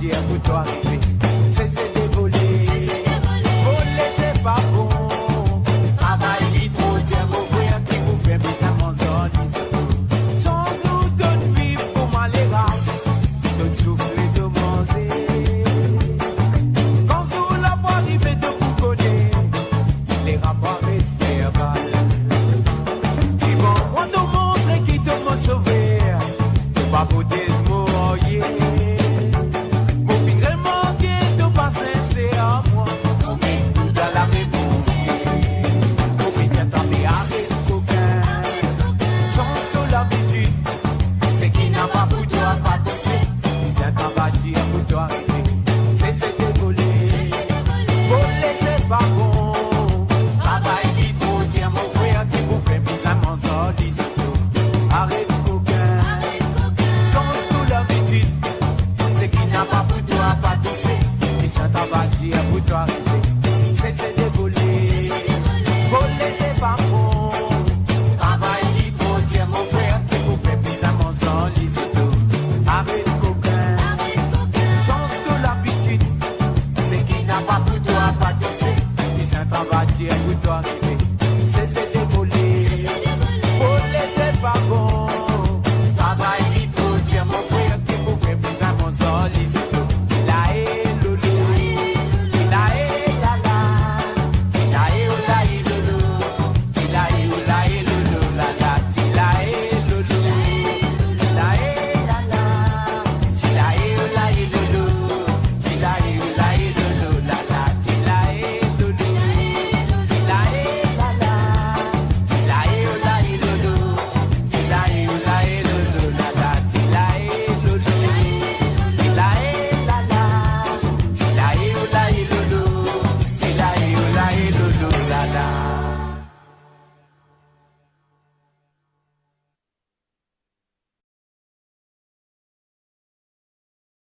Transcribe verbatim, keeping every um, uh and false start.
Pou twa rive, sese devole. Vole se pa bon. Travay li tro dir, mo frer, ki pou fer bizin manz li zour. San zour to viv pou malera, to soufle, to manze. Kan zour la pou arive, to pou kone, lera pou aret fer bal. Divan mwa to montre ki to mo sover, to pa pote